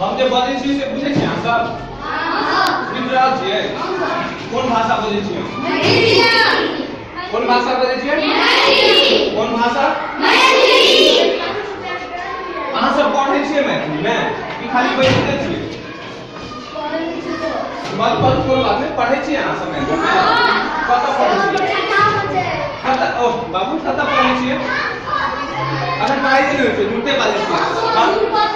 हम जे बजै छी से बुझै छी अहाँ सब? सुनि रहल छियै? कोन भाषा बजै छियै? कोन भाषा बजै छियै? कोन भाषा? अहाँ सब पढ़ै छियै मैथिलीमे कि खाली बैठते छियै? बात पर कोन बात नहि, पढ़ै छियै अहाँ सब मैथिलीमे? कतऽ पढ़ै छियै? कतऽ? ओ बाबू, कतऽ पढ़ै छियै? अखन पढ़ाइ नहि होइ छै, झूठे बाजै छियै।